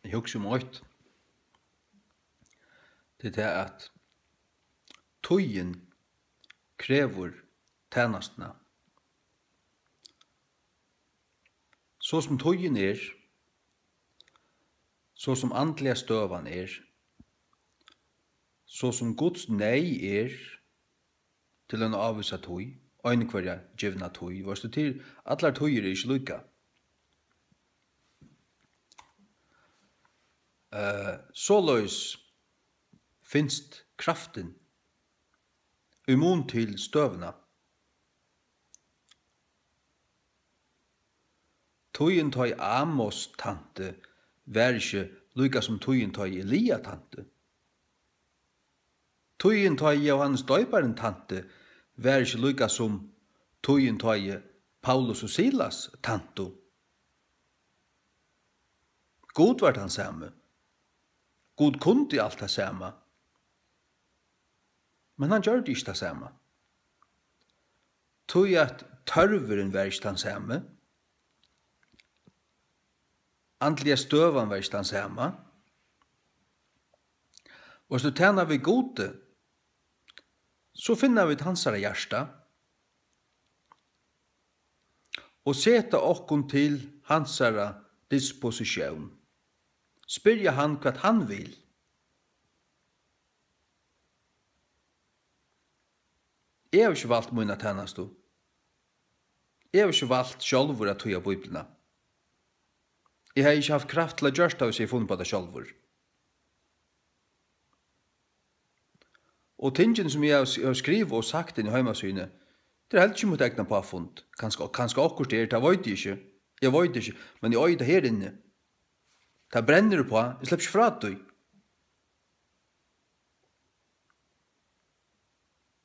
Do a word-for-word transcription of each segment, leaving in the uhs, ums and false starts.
Eg hugsi um eitt. Tað er tað, at tíðin krevur tænastuna. So sum tíðin er, so sum andliga støðan er, so sum Guds neyð er til eina ávísa tíð, ein hvørja givna tíð, veitst tú, til allar tíðir eru ikki líka. Eh, soleiðis finst kraftin í mun til støðuna. Tíðin, tá ið Amos tænti, var ikki líka sum tíðin, tá ið Elia tænti. Tíðin, tá ið Jóhannes Doyparin tænti, var ikki líka sum tíðin, tá ið Paulus og Silas tæntu. Gud var tann sami. Gud kundi alt tað sama. Men hann gjørdi ikki tað sama. Tí at tørvurin var ikki tann sami. Andliga støðan var ikki tann sama. Og so tæna vit Gudi, so finna vit hansara hjarta og seta okkum til hansara dispositión. Spyrja hann, hvat hann vil. Eg havi ikki valt mína tænastu. Eg havi ikki valt sjálvur at týða Bíbliuna. Eg hevði ikki havt kraft til at gjørt tað, hvis eg hevði funnið upp á tað sjálvur. Og tingini, sum eg havi, havi skrivað og sagt inn í heimasíðuni, tað er heldur ikki mítt egna páfund. Kanska, kanska okkurt er, tað veit eg ikki. Eg veit ikki, men eg eigi tað her inni. Tað brennur uppá, eg sleppi ikki frá tí.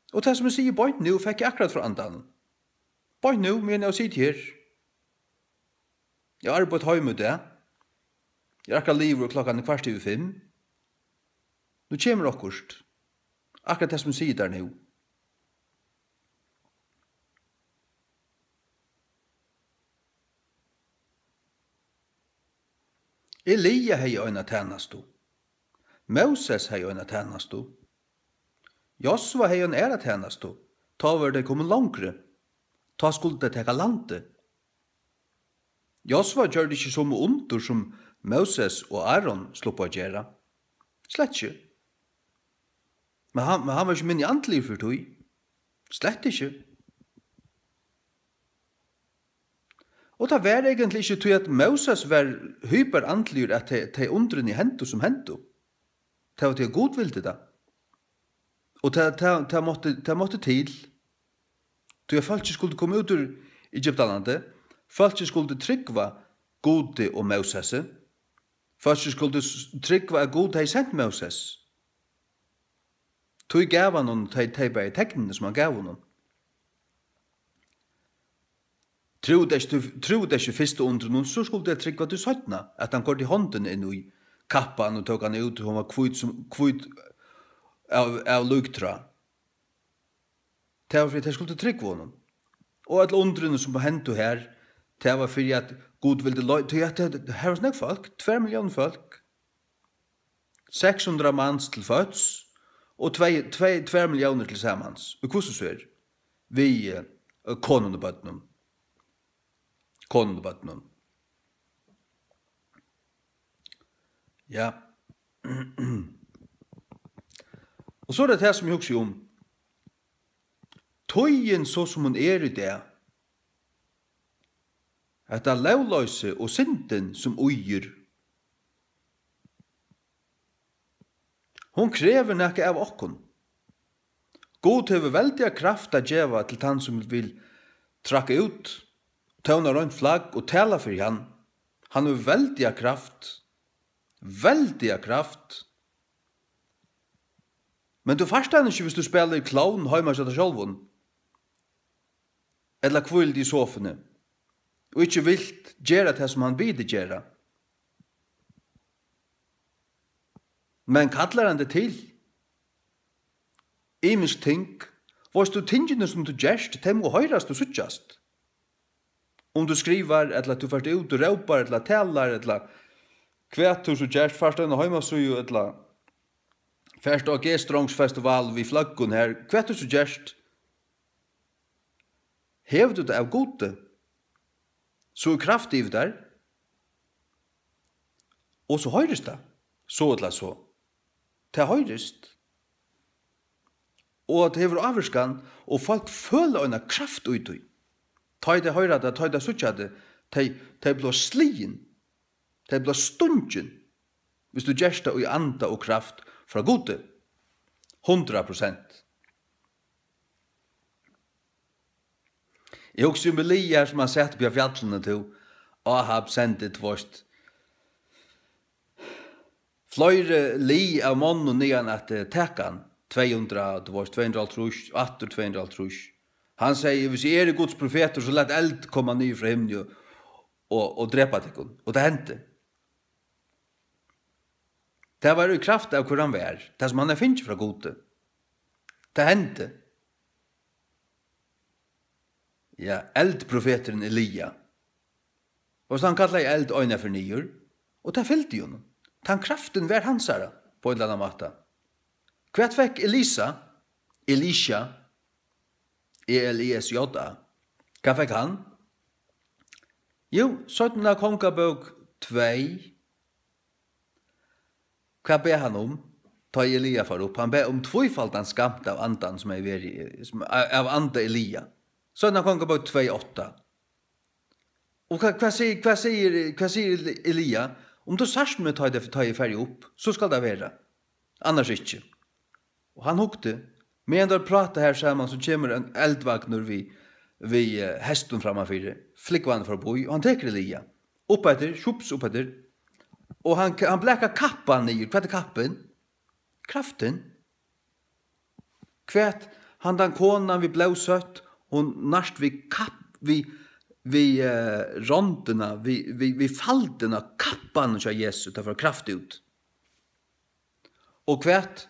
Og tað, sum eg sigi beint nú, fekk eg akkurát frá Andanum. Beint nú, meðan eg siti her. Eg havi arbeitt heima í dag. Eg eri akkurát liðugur, klokkan er kvart yvir fimm. Nú kemur okkurt. Akkurát tað, sum eg sigi tær nú. Elia hevði eina tænastu. Móses hevði eina tænastu. Josva hevði eina aðra tænastu. Tá vóru tey komin longri. Tá skuldu tey taka landið. Josva gjørdi ikki somu undur, sum Móses og Aron sluppu at gera. Slett ikki. Men hann, men hann var ikki minni andligur fyri tí. Slett ikki. Og tað var eigentliga ikki tí, at Móses var hyperandligur, at tey, tey undrini hendu, sum hendu. Tað var tí, at Gud vildi tað. Og tað, tað, tað mátti, tað mátti til. Tí at fólkið skuldi koma út úr Egyptalandi. Fólkið skuldi trúgva Gudi og Mósesi. Fólkið skuldi s-, trúgva, at Gud hevði sent Móses. Tí gav hann honum tey, tey bæði tegnini, sum hann gav honum. Trúðu tey ikki, trúðu tey ikki fyrstu undrunum, so skuldu tey trúgva tí seinna, at hann koyrdi hondina inn í kappan og tók hana út, og hon var hvít sum, hvít av, av líktrá. Tað var fyri, at tey skuldu trúgva honum. Og øll undrini, sum hendu her, tað var fyri, at Gud vildi lei-, tí at tað, her var so nógv fólk, tvær milliónir fólk. Seks hundrað mans til fóts og tvey, tvey, tvær milliónir til samans. Og hvussu so er við, eh, konum og børnum. Konum og børnum. Ja. Og so er tað tað, sum eg hugsi um. Tíðin, so sum hon er í dag, hetta lógloysi og syndin, sum ýir, hon krevur nakað av okkum. Gud hevur veldiga kraft at geva til tann, sum vil traðka út, tóna reint flagg og tala fyri hann. Hann hevur veldiga kraft. Veldiga kraft. Men tú fært hann ikki, hvis tú spælir klovn heima hjá tær sjálvum. Ella hvílir í sofuni og ikki vilt gera tað, sum hann biður gera. Men kallar hann teg til ymisk ting, veitst tú, tingini, sum tú gert, tey mugu hoyrast og síggjast. Um tú skrivar, ella tú fert út og rópar, ella talar, ella Hvat tú so gert, fært eina heimasíðu ella fært á G-Strongsfestival við fløggum har, hvat tú so gert? Hevur tú tað av Gudi? So er kraft yvir tær. Og so hoyrist tað. So ella so. Tað hoyrist. Og at tað hevur ávirkan, og fólk føla eina kraft í tí. Tá ið tey hoyra tað, tá ið tey síggja tað, tey, tey blíva sligin. Tey blíva stungin. Viss tú gert tað í anda og kraft frá Gudi. Hundrað prosent. Eg hugsi um Elia, sum hann sat uppi á fjallinu, tú, Ahab sendi, tú veist, fleiri lið av monnum niðan at, eh, taka hann. Tvey hundrað, tú veist, tvey hundrað og hálvtrýss, aftur tvey hundrað og hálvtrýss. Hann segði: "Hvis eg eri Guds profetur, so lat eld koma niður frá himni og, og, og drepa tykkum." Og tað hendi. Tað var í kraft av, hvør hann var, tað, sum hann hevði fingið frá Gudi. Tað hendi. Ja, eldprofeturin Elia. Og so hann kallaði eld eina ferð niður, og tað fylgdi honum. Tann kraftin var hansara, á ein ella annan máta. Hvat fekk Elisa? Elisa? E L I S J A. Hvat fekk hann? Jú, seinna Kongabók tvey. Hvat bað hann um, tá Elia fór upp? Hann bað um tvífaldan skamt av andan, sum hevði verið, sum, av, av anda Elia. Seinna Kongabók tvey átta. Og hvat, hvat sigur, hvat sigur, hvat sigur Eli-, Elia? "Um tú sært meg, tá eg, tá eg fari upp, so skal tað vera. Annars ikki." Og hann hugdi. Meðan teir práta her saman, so kemur ein eldvagnur við, við, eh, hestum frammanfyri, flúgvandi forbí, og hann tekur Elia. Uppeftir, shups, uppeftir. Og hann, hann blakar kappan niður. Hvat er kappin? Kraftin. Hvat, handan konan við blóðsótt, hon nært við kapp-, við, við, eh, rondina, við, við, við faldina, kappan hjá Jesu, tað fór kraft út. Og hvat,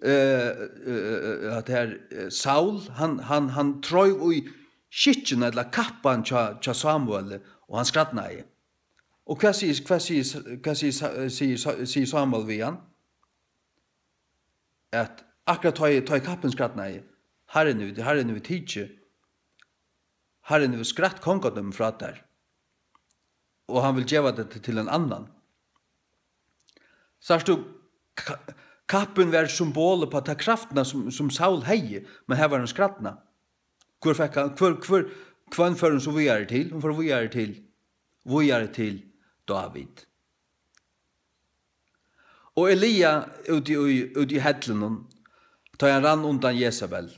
eh, eh, eh, at her, eh, Saul, hann, hann, hann tróv í skikkjuna ella kappan hjá, hjá Samuel, og hann skrædnaði. Og hvat sigur, hvat sigur, hvat sigur Sa-, sigur Sa-, sigur Samuel við hann? At akkurát tá ið, tá ið kappin skrædnaði, Harrin hevur, Harrin hevur tikið, Harrin hevur skrætt kongadømi frá tær, og hann vil geva tað til, til ein annan. Sært tú, ka-, kappin var symbol upp á ta kraftina, sum, sum Saul hevði, men har var hon skrædnað. Hvør fekk hann, hvør, hvør, hvønn fór hon so víðari til? Hon fór víðari til, víðari til Dávid. Og Elia úti í, úti í hellinum, tá hann rann undan Jesabel.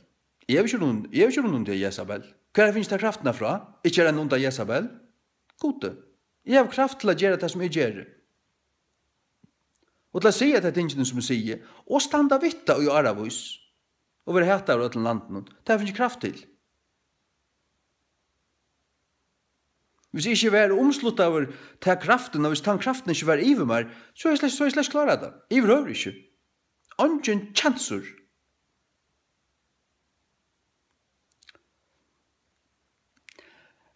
Eg havi ikki runnið, eg havi ikki runnið undan Jesabel. Hvar havi eg fingið ta kraftina frá? Ikki at renna undan Jesabel. Gudi, eg havi kraft til at gera tað, sum eg geri. Og til at siga tey tingini, sum eg sigi, og standa við tað í áravís, og vera hataður av øllum landinum. Tað havi eg fingið kraft til. Hvis eg ikki var umsluttaður ta kraftina, hvis tann kraftin ikki var yvir mær, so hevði eg slett, so hevði eg slett klárað tað. Yvirhøvur ikki. Eingin kjansur.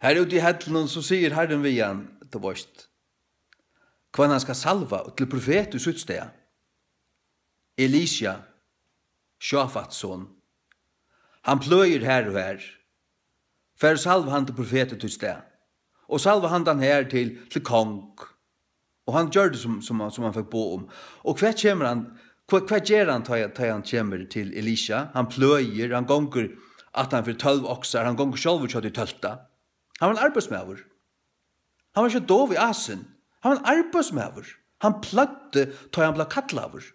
Har úti í hellinum, so sigur Harrin við hann, tú veist, hvønn hann skal salva til profet í sítt stað. Elisa, Sjáfats son. Hann pløgir har og har. Far og salva hann til profet í títt stað. Og salva handan her til, til kong. Og hann gjørdi sum, sum, hann- sum hann fekk boð um. Og hvat kemur hann, hvat, hvat ger hann, tá, tá hann kemur til Elisa? Hann pløgir, hann gongur aftan fyri tólv oksar, hann gongur sjálvur hjá tí tólvta. Hann var ein arbeiðsmaður. Hann var ikki dov í asin. Hann var ein arbeiðsmaður. Hann pløgdi, tá hann bleiv kallaður.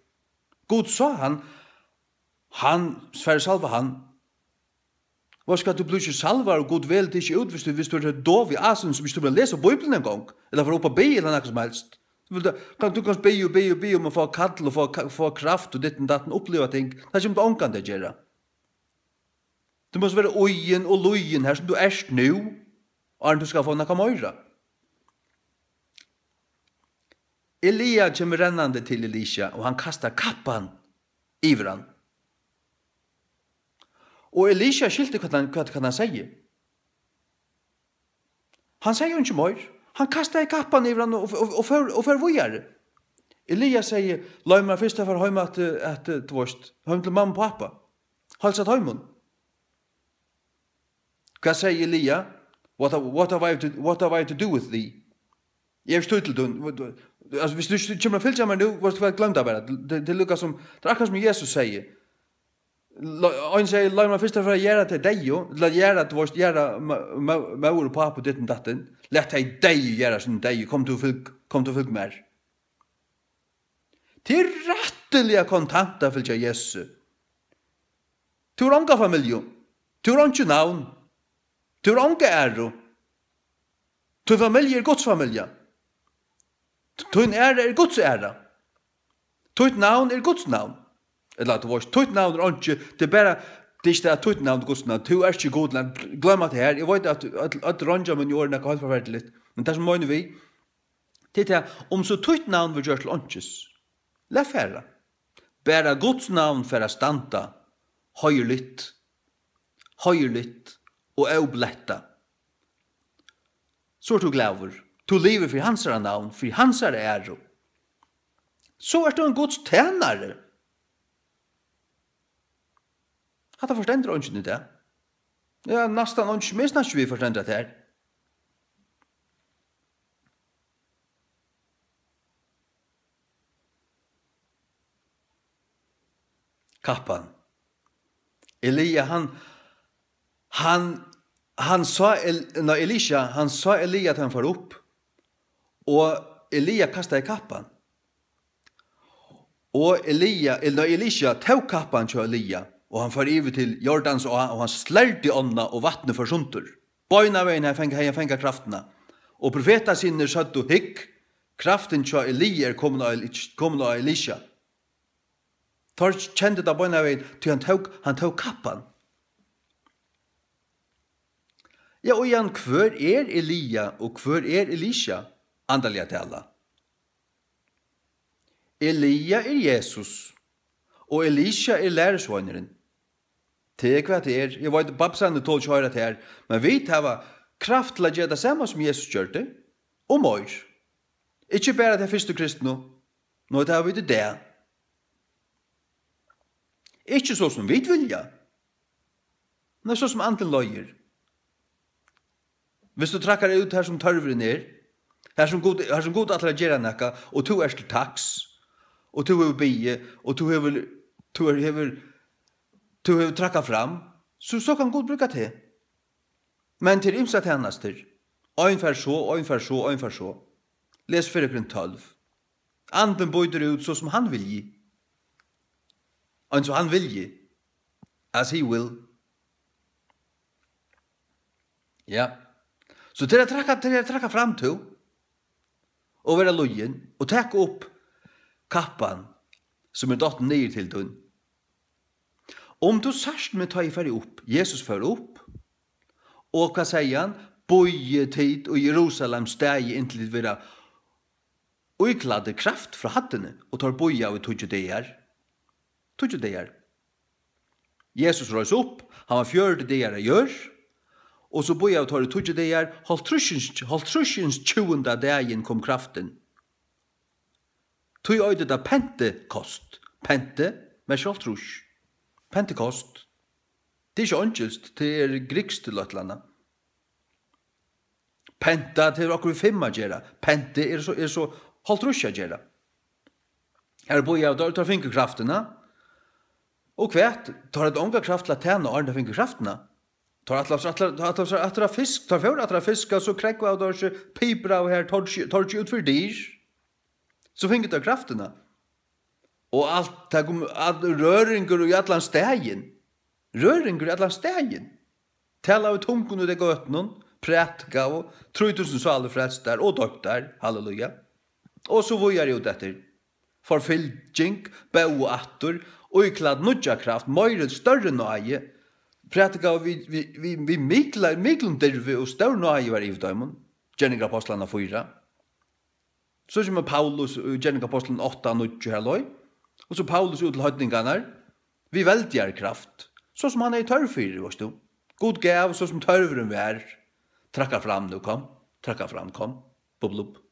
Gud sá hann, hann, Sverre salva hann. Veitst hvat, tú blívur ikki salvaður, og Gud velur teg ikki út, hvis tú, hvis tú ert dov í asin, sum ikki tú vil lesa Bíbliuna ein gong, ella fara upp á bið, ella nakað sum helst. Tú vil, kann, tú kanst biðja og biðja og biðja um at fáa kall og fáa ka-, fáa kraft og ditten datten, uppliva ting. Tað kemur tú ongantíð at gera. Tú mást vera íðin og lýðin har sum tú ert nú, áðrenn tú skal fáa nakað meira. Elia kemur rennandi til Elisa, og hann kastar kappan yvir hann. Og Elisa skilti, hvat hann, hvat, hvat hann segði. Hann segði einki meir. Hann kastaði kappan yvir hann og, og, og, fór, og fór víðari. Elia segði: "Loyv mær fyrst at fara heim at, at, tú veist, heim til mammu og pápa. Heilsa teimum." Hvat segði Elia? "What have, what have I to, what have I to do with thee?" Eg eri ikki til tín. Altso, viss tú ikki kemur at fylgja mær nú, veitst tú hvat, gloym tað bara. Tað, tað er líka sum, tað er akkurát sum Jesus segði. Lo-, ein segði: "Loyv mær fyrst at fara at jarða tey deyðu, til at jarða, tú veitst, jarða mó-, mó-, móður og pápa og ditten datten. Lat tey deyðu jarða síni deyðu. Kom tú fylg, kom tú fylg mær." Tað er rættiliga kontant at fylgja Jesusi. Tú hevur onga familju. Tú hevur einki navn. Tú hevur onga æru. Tín familja er Guds familja. Tín æra er Guds æra. Títt navn er Guds navn. Ella, tú veitst, títt navn er einki, tað er bara, tað er ikki tað, at títt navn er Guds navn. Tú ert ikki Gud, men gloym hatta her. Eg veit, at øll, øll rangja míni orð, nakað heilt forferdiligt. Men tað, sum eg meini við, tað er tað, um so títt navn verður gjørt til einkis, lat fara. Bara Guds navn fer at standa, heiðurligt, heiðurligt og óblettað. So ert tú glaður. Tú livir fyri hansara navn, fyri hansara æru. So ert tú ein Guds tænari. Hatta forstendur eingin í dag. Ja, næstan eingin, sum eg snakki við, forstendur hatta her. Kappan. Elia, hann, hann, hann sá El-, nei, Elisha, hann sá Elia, tá hann fór upp, og Elia kastaði kappan. Og Elia, el-, nei, Elisha tók kappan hjá Elia, og hann fór yvir til Jordans á, og hann slærdi ánna, og vatnið fór sundur. Beinanvegin hevði hann fangað, hevði hann fangað kraftina. Og profetasynirnir søgdu: "Hygg, kraftin hjá Elia er komin á Eli-, komin á Elisha." Teir kendu tað beinanvegin, tí hann tók, hann tók kappan. Ja, og Jan, hvør er Elia, og hvør er Elisha, andaliga talað? Elia er Jesus, og Elisha er lærisveinurin. Tað er, hvat tað er. Eg veit, Babsan tolir ikki at hoyra tað her, men vit hava kraft til at gera tað sama, sum Jesus gjørdi, og meir. Ikki bara tey fyrstu kristnu, nei, tað hava vit í dag. Ikki so, sum vit vilja, men so, sum Andin leiðir. Viss tú traðkar út har, sum tørvurin er, har, sum Gud, har, sum Gud ætlar at gera nakað, og tú ert til taks, og tú hevur biðið, og tú hevur, tú er, hevur, tú hevur traðkað fram, so, so kann Gud brúka teg. Men tað eru ymsar tænastur. Ein fær so, ein fær so, ein fær so. Les Fyrra Korint tólv. Andin býtur út, so sum hann vilji. Eins og hann vilji. As he will. Ja. So tað er at traðka, tað er at traðka fram, tú. Og vera lýðin. Og taka upp kappan, sum er dottin niður til tín. Um tú sært meg, tá eg fari upp. Jesus fór upp. Og hvat segði hann? Bíðið tit í Jerusalem staðið, inntil tit verða íklæddir kraft frá hæddini, og teir bíðaðu í tíggju dagar. Tíggju dagar. Jesus reis upp, hann var fjøruti dagar á jørð, og so bíðaðu teir í tíggju dagar, hálvtrýssins, hálvtrýssins tjúgunda dagin kom kraftin. Tí eitur tað Pentekost. Pente, merkir hálvtrýss. Pentekost. Tað er ikki eingilskt, tað er grikskt til eitt ella annað. Penta, tað hevur okkurt við fimm at gera. Pente er so, er so hálvtrýss at gera. Her bíðaðu teir, teir fingu kraftina. Og hvat? Teir høvdu onga kraft til at tæna, áðrenn teir fingu kraftina. Teir ætlaðu sær, ætlaðu, ætlaðu sær, ætlaðu at fisk-, teir fóru aftur at fiska, so krógvaðu teir seg, pipraðu her, torgi, torgi út fyri dyr. So fingu teir kraftina. Og alt, tað kom, at røringur í allan staðin. Røringur í allan staðin. Talaðu í tungum úti á gøtunum, prædikaðu, trý túsund sálir frelstar og doyptar. Halleluja. Og so víðari út eftir. Forfylging, bóðu aftur, íklædd nýggja kraft, meiri, størri náði, prædikaðu við, við, við, við mikla, miklum dirvi og stór náði var yvir teimum, Gerningar Ápostlanna fýra. So kemur Paulus í Gerningar Ápostlanna átta, níggju har leið, og so Paulus út til heidningarnar, við veldigari kraft, so sum hann hevði tørv fyri, veitst tú. Gud gav, so sum tørvurin var, traðka fram nú, kom, traðka fram, kom, bub, bub.